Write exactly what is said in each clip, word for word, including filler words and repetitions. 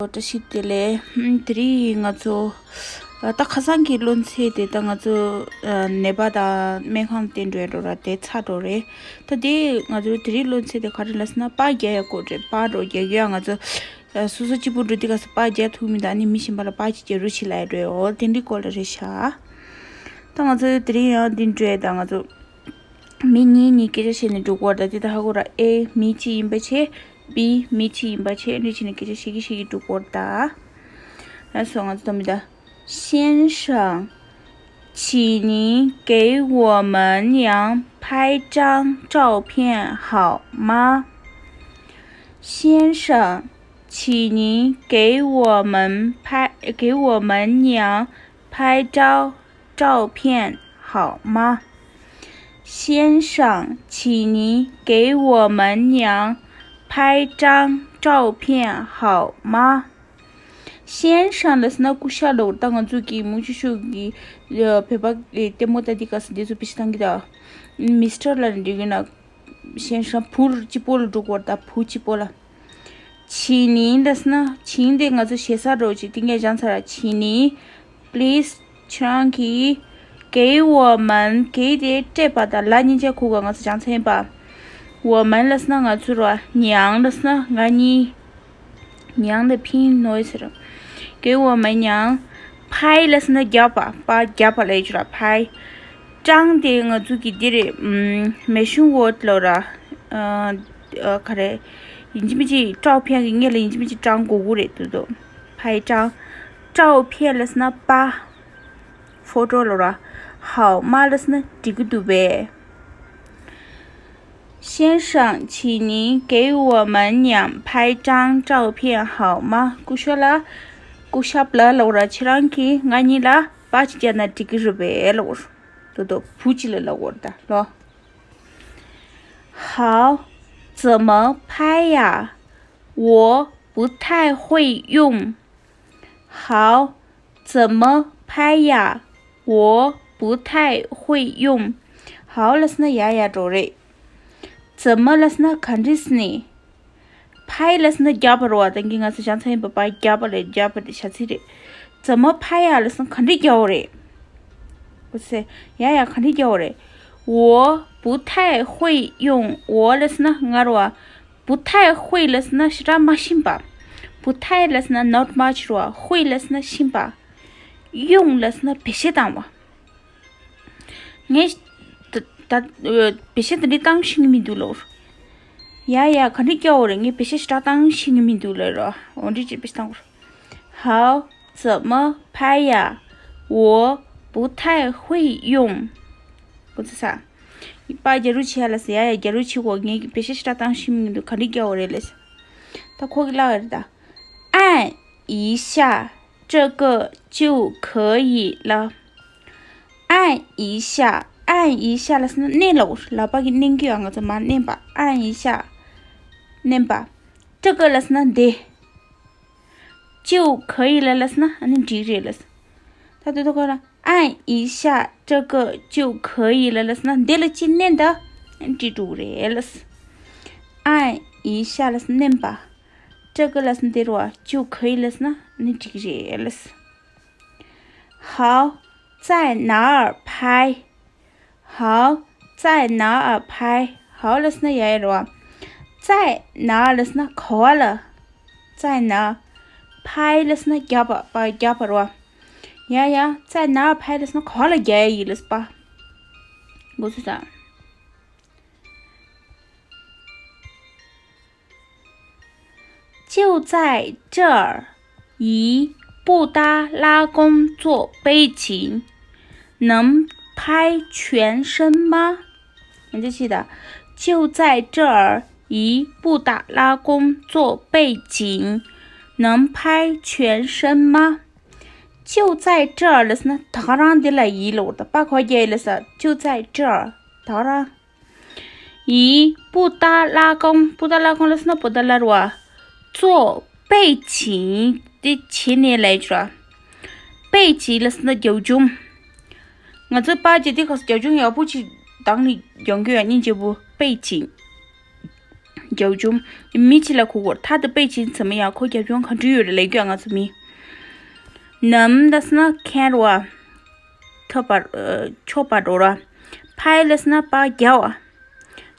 བཀྲ་ཤིས་བདེ་ལེགས། ཧུམ། དེ་རིང་ང་ཚོ་ཨ་ད་ཁ་སང་གི་སློབ་ཚན་དེ་ད་ང་ཚོ་ཨ་ནད་པ་དང་སྨན་ཁང་བསྟན་འགྲོ་ཡ་འགྲོ་ར་དེ་ཚར་འགྲོ་རེད། ད་དེ་ང་ཚོ་དེ་རིང་སློབ་ཚན་དེ་ག་རེ་ལབ་ཟེར་ན་པར་རྒྱག་ཡ་སྐོར་རེད། པར་འགྲོ་རྒྱག་ཡ་ང་ཚོ་ཨ་སོ་སོ་གཅིག་པུ་འགྲོ་དུས་སྐབས་སུ་པར་རྒྱག་ཐུབ་མི་དང་ནི་མི་གཞན་པ་ལ་པར་ཅིག་རྒྱག་རོགས་བྱེད་ལབ་ཡ་འགྲོ་ཡ། འོ་དེ་འདྲའི་སྐོར་ལ་རེད་ཤག་ད་ང་ཚོ་དེ་རིང་ཡང་འདི་འགྲོ་ཡ། ད་ང་ཚོ་མི་གཉིས་གཉིས་སྐད་ཆ་བཤད་ནས་འགྲོ་དགོས་རེད། ད་དེ་ད་ཧ་གོ་ར། A མི་གཅིག་ཡིན་པ་བྱས། B མི་གཅིག་ཡིན་པ་བྱས། འདི་བྱས་ནས་སྐད་ཆ་བཤད་ཀྱི་བཤད་ཀྱི་འགྲོ་དགོས་རེད་ད། ལགས་སོ། ང་ཚོ་ད་མི་ད། 先生，请您给我们娘拍张照片好吗？先生，请您给我们拍，给我们娘拍照照片好吗？先生，请您给我们娘拍张照片好吗？先生 ལབ་ཟེར་ན་སྐུ་ཞབས་ལབ་ད། ང་ཚོ་གི་མུ་ཅུ་ཤོ་གི་བོད་པ་ལྟད་མོ་ལྟ་དུས་སྐབས་སུ་དེ་ཚོ་བེད་སྤྱོད་བཏང་གི་ད། མི་སི་ཊར་ལབ་ནས་འགྲིག་གི་ན། 先生 བུ་གཅིག་པོ་ལ་འགྲོ་དགོས་རེད་ད། བུ་གཅིག་པོ་ལ། 请您 ལབ་ཟེར་ན། 请 དེ་ང་ཚོ་ཞེ་ས་འགྲོ་ཅིག་དེ་ངས་སྦྱངས་ཚར། 请您 please ཁྱེད་རང་གིས། 给我们 给 དེ་སྤྲད་པ་དང་ལ་གཉིས་ཆ་ཁུག་ག་ང་ཚོ་སྦྱངས་ཚར་ཡིན་པ། 我们 ལབ་ཟེར་ན་ང་ཚོ་ར། 娘 ལབ་ཟེར་ན་ང་གཉིས། 娘的拼音 ནོ་ཟེར། 给我们娘 拍 ལབ་ཟེར་ན་རྒྱབ་པ། པར་རྒྱབ་པ་ལབ་ཡོད་ར། 拍 张 དེ་ང་ཚོ་གི་འདི་རེད། ཨམ། 美术馆 ལབ་ར། ཨ། ཨ། ག་རེ། ཡིན་གཅིག་མིན་གཅིག་照片 གི་སྔོན་ལ་ཡིན་གཅིག་མིན་གཅིག 张 དགོས་ཀྱི་རེད་འདུག་དོ། 拍张 照片 ལབ་ཟེར་ན་པར། ཕོ་ཊོ་ལབ་ར། 好吗 ལབ་ཟེར་ན་འགྲིག་གི་འདུག་པས། 先生，请您给我们娘拍张照片好吗？ སྐུ་ཞབས་ལ། སྐུ་ཞབས་ལ་ལབ་ར། ཁྱེད་རང་གིས་ང་གཉིས་ལ་པར་ཅིག་རྒྱག་ན་འགྲིག་གི་རེད་པས་ལབ་ར། དོ་དོ་བུ་གཅིག་ལ་ལབ་ར་ད་ལོ། 好，怎么拍呀？我不太会用。 好，怎么拍呀？我不太会用。 好 ལབ་ཟེར་ན་ཡ་ཡ་འགྲོ་རེད། 怎么 ལབ་ཟེར་ན་ག་འདྲ་ཟེར་ནས། 拍 ལབ་ཟེར་ན་རྒྱབ་པ་རེད་པ། ད་གིན་ང་ཚོ་སྦྱངས་ཚར་ཡིན་པ། པར་རྒྱབ་པ་རེད། རྒྱབ་པ་རེད། བྱ་ཚིག་རེད། 怎么拍呀 ལབ་ཟེར་ན་ག་འདྲ་རྒྱག་དགོས་རེད། ཨོ་ཙི། ཡ་ཡ་ག་འདྲ་རྒྱག་དགོས་རེད། 我不太会用། 我 ལབ་ཟེར་ན་ང་རེད་པ། 不太会 ལབ་ཟེར་ན་ཞེ་དྲག་མ་ཤེས་པ། 不太 ལབ་ཟེར་ན་not much རེད་པ། 会 ལབ་ཟེར་ན་ཤེས་པ། 用 ལབ་ཟེར་ན་བེད་སྤྱོད་བཏང་བ། ངས་ད་ད་བེད་སྤྱོད་དེ་འདྲ་བཏང་ཤེས་ཀྱི་མི་འདུག་ལོ། ཡ་ཡ་ག་འདྲ་རྒྱག་དགོས་རེད། ངས་བེད་སྤྱོད་ཞེ་དྲག་བཏང་ཤེས་ཀྱི་མི་འདུག་ལོ་རོ། འོ་འདྲ་ཅིག་བེད་སྤྱོད་བཏང་དགོས་རེད། 好，怎么拍呀？我不太会用。 ཁོ་ཚོ་ས། པར་རྒྱག་རོགས་བྱེད་ཡ་ལ་ཟེར། ཡ་ཡ་རྒྱག་རོགས་བྱེད་གོ། ངས་བེད་སྤྱོད་ཞེ་དྲག་བཏང་ཤེས་ཀྱི་མི་འདུག་ག་འདྲ་རྒྱག་དགོས་རེད་ལབ་ཟེར། ད་ཁོ་གིས་ལབ་པ་རེད་ད། 按一下，这个就可以了。按一下，按一下 ལབ་ཟེར་ན་མནན་ལབ་པ། ལག་པ་གིས་མནན་གྱི་ཡོད། ང་ཚོ་མར་མནན་པ། 按一下། མནན་པ། 这个 ལབ་ཟེར་ན་འདི། 就可以了 ལབ་ཟེར་ན་ཨ་ནི་འགྲིག་རེད་ལབ་ཟེར། ད་དེ་ཐོག་ཁ་ལ། 按一下，这个就可以了 ལབ་ཟེར་ན་འདི་ལ་གཅིག་མནན་ད་འགྲིག་འགྲོ་གི་རེད་ལབ་ཟེར། 按一下 ལབ་ཟེར་ན་མནན་པ། 这个 ལབ་ཟེར་ན་འདི་རེད་པ། 就可以 ལབ་ཟེར་ན་ཨ་ནི་འགྲིག་གི་རེད་ལབ་ཟེར། 好，在哪儿拍？ 好，在哪儿拍？ 好 ལབ་ཟེར་ན་ཡ་ཡ་རེད་པ། 在哪儿 ལབ་ཟེར་ན་ག་པར་ལ། 在哪儿拍 ལབ་ཟེར་ན་རྒྱབ་པ། པར་རྒྱབ་པ་རེད་པ། ཡ་ཡ། 在哪儿拍 ལབ་ཟེར་ན་ག་པར་ལ་རྒྱག་ཡ་ཡིན་ལབ་ཟེར་པ། མགོ་ཚོས་དང་། 就在这儿，以布达拉宫做背景，能拍全身吗？ ཡང་ཅིག་ད། 就在这儿，以布达拉宫做背景，能拍全身吗？ 就在这儿 ལབ་ཟེར་ན་ད་ག་རང་འདི་ལ་ཡིན་ལབ་པ། པར་ག་པར་རྒྱག་ཡ་ལབ་ཟེར། 就在这儿། ད་ག་རང་། 以布达拉宫། 布达拉宫 ལབ་ཟེར་ན་布达་ལ་རེད་པ། 做背景 དེ་བྱས་ནས་ལབ་ཡ་ཅིག་རེད། 背景 ལབ་ཟེར་ན་རྒྱབ་ལྗོངས། ང་ཚོ་པར་རྒྱག་དུས་སྐབས་སུ་རྒྱབ་ལྗོངས་ཡག་པོ་ཅིག་བཏང་ནས་རྒྱག་གི་ཡོད། སྙིང་རྗེ་པོ། 背景། རྒྱབ་ལྗོངས། མི་གཅིག་ལ་གོ་དགོས། 他的背景怎么样། ཁོ་རྒྱབ་ལྗོངས་ག་འདྲ་ཡོད་རེད་ལབ་ཀྱི་ཡོད་ང་ཚོ་མི། 能 ལབ་སོང་ན་can རེད་བ། ཐོབ་པ། ཨ། ཆོག་པ་འགྲོ་ར། 拍 ལབ་སོང་ན་པར་རྒྱག་པ།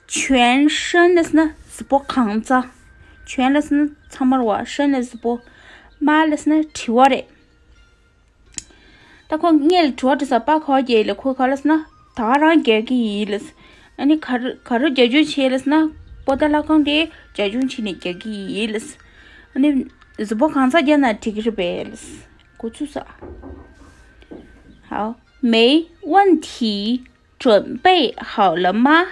全身 ལབ་སོང་ན་གཟུགས་པོ་གང་ག། 全 ལབ་སོང་ན་ཚང་མ་རེད་བ། 身 ལ་གཟུགས་པོ། 吗 ལབ་སོང་ན་དྲི་བ་རེད། ད་ཁོ་སྔོན་ལ་དྲི་བ་དྲིས་ཙང་པར་ག་པར་རྒྱག་ཡིན་ལབ། ཁོ་ག་ལབ་སོང་ན་ད་ག་རང་རྒྱག་གི་ཡིན་ལབ། ཨ་ནི་ག་རེ་ག་རེ་རྒྱབ་ལྗོངས་བྱས་ལབ་སོང་ན་པོ་ཏ་ལྷ་ཁང་དེ་རྒྱབ་ལྗོངས་བྱས་ནས་རྒྱག་གི་ཡིན་ལབ། ཨ་ནི་གཟུགས་པོ་གང་ག་རྒྱག་ན་འགྲིག་གི་རེད་པས་ལབ། འགོ་ཚུགས་ས། 好，没问题，准备好了吗？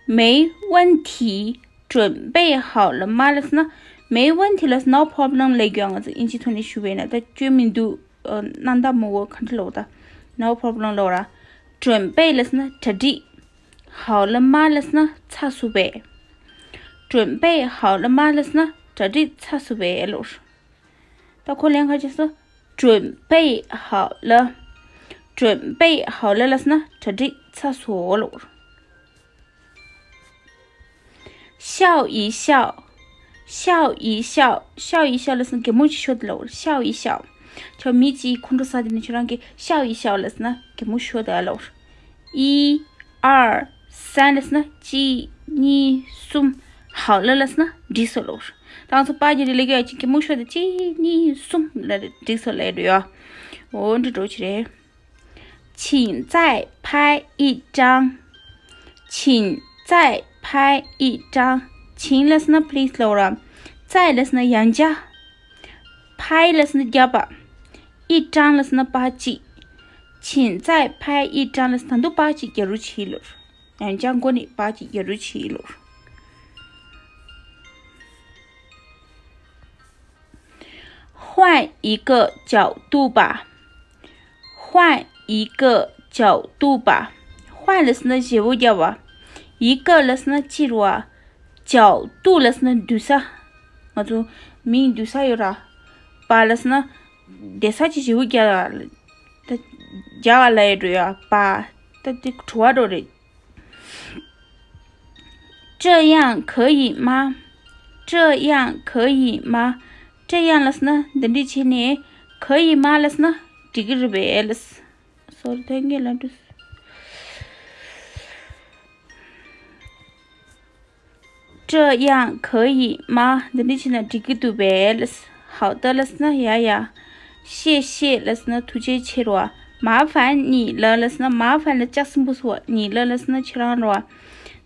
没问题，准备好了吗 ལབ་སོང་ན། 没问题 ལབ་སོང་ན་no problem ལབ་ཀྱི་ཡོད་ང་ཚོ་དབྱིན་ཇི་ཐོག་ནས་ཞུས་པ་ཡིན་ན། ད་སྐྱོན་མི་འདུག་ཨ། སྣང་དག་མི་འོང་ག་འདྲ་ལབ་ད། no problem ལབ་ར། 准备 ལབ་སོང་ན་གྲ་སྒྲིག 好了吗 ལབ་སོང་ན་ཚར་སོང་པས། 准备好了吗 ལབ་སོང་ན་གྲ་སྒྲིག་ཚར་སོང་པས་ལབ། ད་ཁོ་ལན་ག་རེ་བྱས་སོང་། 准备好了། 准备好了 ལབ་སོང་ན་གྲ་སྒྲིག་ཚར་སོང་ལབ། 笑一笑། 笑一笑། 笑一笑 ལབ་སོང་ན་གད་མོ་ཅིག་ཤོར་ཏེ་ལབ། 笑一笑། ཁྱོད་མི་གཅིག་ཁོང་ཁྲོ་ཟ་དེ་ནས་ཁྱོད་རང་གིས་笑一笑 ལབ་སོང་ན་གད་མོ་ཤོར་ཏེ་ལབ། 一二三 ལབ་སོང་ན་གཅིག་གཉིས་གསུམ། 好了 ལབ་སོང་ན་འགྲིག་སོང་ལབ། ད་ང་ཚོ་པར་རྒྱག་རེས་ལབ་ཀྱི་ཡོད། གཅིག་གད་མོ་ཤོར་ཏེ་གཅིག་གཉིས་གསུམ་ལབ་འགྲིག་སོང་ལབ་ཡོད་ཡ། འོ་འདི་འདྲ་ཅིག་རེད། 请再拍一张། 请再拍一张། 请 ལབ་སོང་ན་please ལབ་ར། 再 ལབ་སོང་ན་ཡང་བསྐྱར། 拍 ལབ་སོང་ན་རྒྱག་པ། 一张 ལབ་སོང་ན་པར་གཅིག 请再拍一张 ལབ་སོང་ན་ད་དུང་པར་གཅིག་རྒྱག་རོགས་བྱེད་ལབ། ཡང་བསྐྱར་མགོ་ནས་པར་གཅིག་རྒྱག་རོགས་བྱེད་ལབ། 换一个角度吧། 换一个角度吧། 换 ལབ་སོང་ན་བརྗེ་པོ་རྒྱག་པ། 一个 ལབ་སོང་ན་གཅིག་རེད་བ། 角度 ལབ་སོང་ན་སྡོད་ས། ང་ཚོ་མིའི་སྡོད་ས་ཡོད་ར། པ་ལབ་སོང་ན་བསྡད་ས་ཅིག་བརྗེ་པོ་རྒྱག་ལ། ད་རྒྱག་ལ་ཡོད་འགྲོ་ཡ། པ། ད་དེ་དྲི་བ་འགྲོ་རེད། 这样可以吗？这样可以吗？ 这样 ལབ་སོང་ན་འདི་འདྲ་བྱས་ནས། 可以吗 ལབ་སོང་ན་འགྲིག་གི་རེད་པས་ལབ། སོ་རི། ཐེངས་གཉིས་ལབ་འགྲོ། 这样可以吗？ འདི་འདྲ་བྱས་ན་འགྲིག་གི་འདུག་པས་ལབ། 好的 ལབ་སོང་ན་ཡ་ཡ། 谢谢 ལབ་སོང་ན་ཐུགས་རྗེ་ཆེ་རེད་བ། 麻烦你了 ལབ་སོང་ན། 麻烦 ལ་ལྕགས་སྲིན་པོ་སོ། 你了 ལབ་སོང་ན་ཁྱེད་རང་རེད་བ།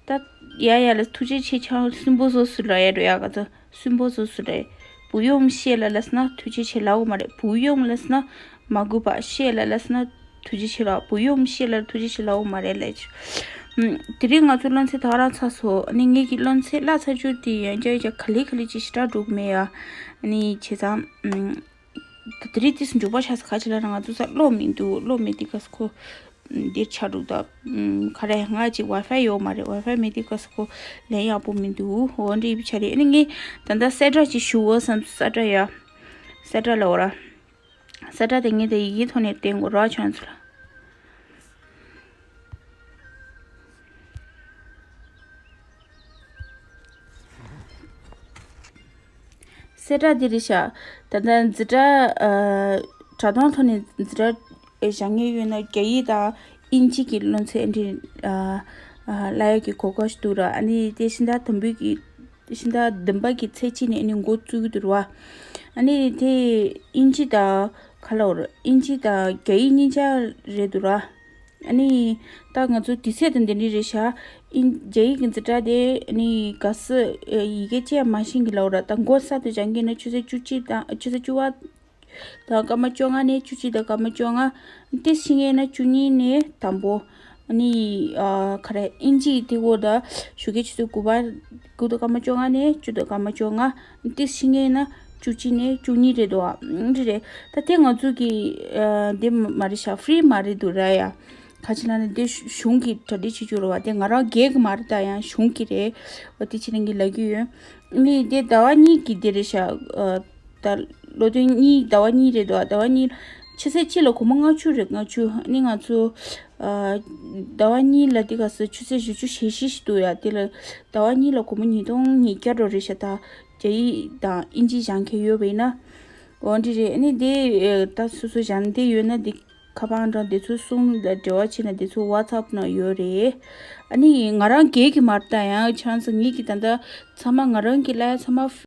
ད་ཡ་ཡ་ལ་ཐུགས་རྗེ་ཆེ། ཁྱེད་རང་སྲིན་པོ་སོ་སུ་ལ་ཡ་རེད་ཡ། ག་ཚོད་སྲིན་པོ་སོ་སུ་རེད། 不用谢了 ལབ་སོང་ན་ཐུགས་རྗེ་ཆེ་ལབ་དགོས་མ་རེད། 不用 ལབ་སོང་ན་མ་དགོས་པ། 谢了 ལབ་སོང་ན་ཐུགས་རྗེ་ཆེ་རེད་བ། 不用谢了། ཐུགས་རྗེ་ཆེ་ལབ་དགོས་མ་རེད་ལབ། ཨུམ། དེ་རིང་ང་ཚོ་སློབ་ཚན་ད་ག་རང་ཚར་སོང་། ཨ་ནི་ངེད་ཀྱི་སློབ་ཚན་བཀླགས་ཚར་རྒྱུ་དེ་ཡང་བསྐྱར་ཡང་བསྐྱར་ག་ལེ་ག་ལེ་ཅིག་ཞེ་དྲག་འགྲོ་གི་མེད་ཡ། ཨ་ནི་བྱས་ཙང་། ཨུམ། དེ་རིང་ཏིས་མགྱོགས་པོ་ཆགས་སོང་། ག་ཅི་ལབ་ན་ང་ཚོ་ས་གློག་མི་འདུག་གློག་མེད་དུས་སྐབས་སུ་ཁོ་འདིར་ཆགས་འགྲོ་ད། ཨུམ། ག་རེ་ང་ཅིག་ཝའི་ཕའི་ཡོད་མ་རེད། ཝའི་ཕའི་མེད་དུས་སྐབས་སུ་ཁོ་ལན་ཡག་པོ་མི་འདུག་འོ་འདྲ་ཡིན་པ་ཆགས་རེད། ཨ་ནི་ངས་ད་ལྟ་གསལ་བསྒྲགས་ཅིག་ཞུ་འོ་བསམ། གསལ་བསྒྲགས་ཡ། གསལ་བསྒྲགས་ལབ་འོ་ར། གསལ་བསྒྲགས་དེ་ངས་དེ་ཡི་གེ་ཐོག་ནས་བསྟན་དགོས་ར། ཁྱོད་ཚོ་ལ། གསལ་བསྒྲགས་འདི་རེད་ཤག་ད་ལྟ་འཛིན་གྲྭ། ཨ། དྲ་ཐོག་ཐོག་ནས་འཛིན་གྲྭ་བཞག་མཁན་ཡོད་ན་རྒྱ་ཡིག་དང་དབྱིན་ཇི་གི་སློབ་ཚན་འདི། ཨ། ཨ། བསླབ་ཡག་གི་གོ་སྐབས་ཤིག་འདུག་ར། ཨ་ནི་དེ་ཕྱི་ཟླ་དང་པོའི་གི། ཕྱི་ཟླ་བདུན་པ་གི་ཚེས་གཅིག་ནས་ཨ་ནི་འགོ་བཙུགས་ཀྱི་འདུག་ར། ཨ་ནི་དེ་དབྱིན་ཇི་དང་ག་ལབ་དགོས་རེད། དབྱིན་ཇི་དང་རྒྱ་ཡིག་གཉིས་ཆ་རེད་འདུག་ར། ཨ་ནི་ད་ང་ཚོ་དུས་ཚོད་དང་འདི་འདྲ་རེད་ཤག་ཨིན། རྒྱ་ཡིག་གི་འཛིན་གྲྭ་དེ་ཨ་ནི་ག་ས། ཡི་གེ་ཅི་ཡང་མ་ཤེས་ཀྱི་ལབ་ར། ད་འགོ་གསར་དུ་སྦྱང་གི་ན་ཆུ་ཚོད་བཅུ་གཅིག་དང་། ཆུ་ཚོད་བཅུ་པ་དང་སྐར་མ་བཅོ་ལྔ་ནས། བཅུ་གཅིག་དང་སྐར་མ་བཅོ་ལྔ། ཏིས་ཤེས་མཁན་ན་བཅུ་གཉིས་ནས་དང་པོ། ཨ་ནི། ཨ། ག་རེ། ཨིན་ཇི་དེ་འགོ་ད་ཞོགས་ཀའི་ཆུ་ཚོད་དགུ་པ། དགུ་དང་སྐར་མ་བཅོ་ལྔ་ནས་བཅུ་དང་སྐར་མ་བཅོ་ལྔ། ཏིས་ཤེས་མཁན་ན་བཅུ་གཅིག་ནས་བཅུ་གཉིས་རེད་འདུག་ཨ། འདི་རེད། ད་དེ་ང་ཚོ་གི། ཨ། འདི་མ་རེད་ཤག་ཧྥི་རི་མ་རེད་འདུག་ར་ཡ། ག་ཅི་ལབ་ན་འདི་གཞུང་གི་གྲ་སྒྲིག་བྱེད་རྒྱུ་རེད་བ། དེ་ང་རང་སྒེར་གྱི་མ་རེད། ད་ཡང་གཞུང་གི་རེད་བ། དེ་ཕྱི་ནང་གི་ལབ་ཀྱི་ཡོད། ནི་དེ་ཟླ་བ་གཉིས་ཀྱི་དེ་རེད་ཤག་ཨ། ད་ལོ་དོན་གཉིས། ཟླ་བ་གཉིས་རེད་འདུག་ཟླ་བ་གཉིས། ཕྱི་ཚེས་གཅིག་ལ་སྒོར་མོ་ལྔ་བཅུ་རེད། ལྔ་བཅུ། ནི་ང་ཚོ་ ཟླ་བ་གཉིས་ལ་དེ་ག་ས་ཆུ་ཚོད་བཞི་བཅུ་ཞེ་བཞི་ཞིག་འདུག་ཡ། དེ་ལ་ཟླ་བ་གཉིས་ལ་སྒོར་མོ་ཉིས་སྟོང་ཉིས་བརྒྱ་འགྲོ་རེད་ཤག་ད་རྒྱ་ཡིག་དང་ཨིན་ཇི་སྦྱང་མཁན་ཡོད་པ་ཡིན་ན། འོ་འདི་རེད། ཨ་ནི་དེ་ད་སོ་སོ་སྦྱང་བསྡད་ཡོད་ན་དེ་ཁ་པར་འདྲ་དེ་ཚོ་གསུམ་ལ་འབྲེལ་བ་བྱས་ན་དེ་ཚོ་ཝ་ཚབ་ནང་ཡོད་རེད། ཨ་ནི་ང་རང་སྒེར་གྱི་མ་རེད་ད། ཡང་ཆང་ས་ངེད་ཀྱི་ད་ལྟ་ཚང་མ་ང་རང་གི་ལ་ཚང་མ་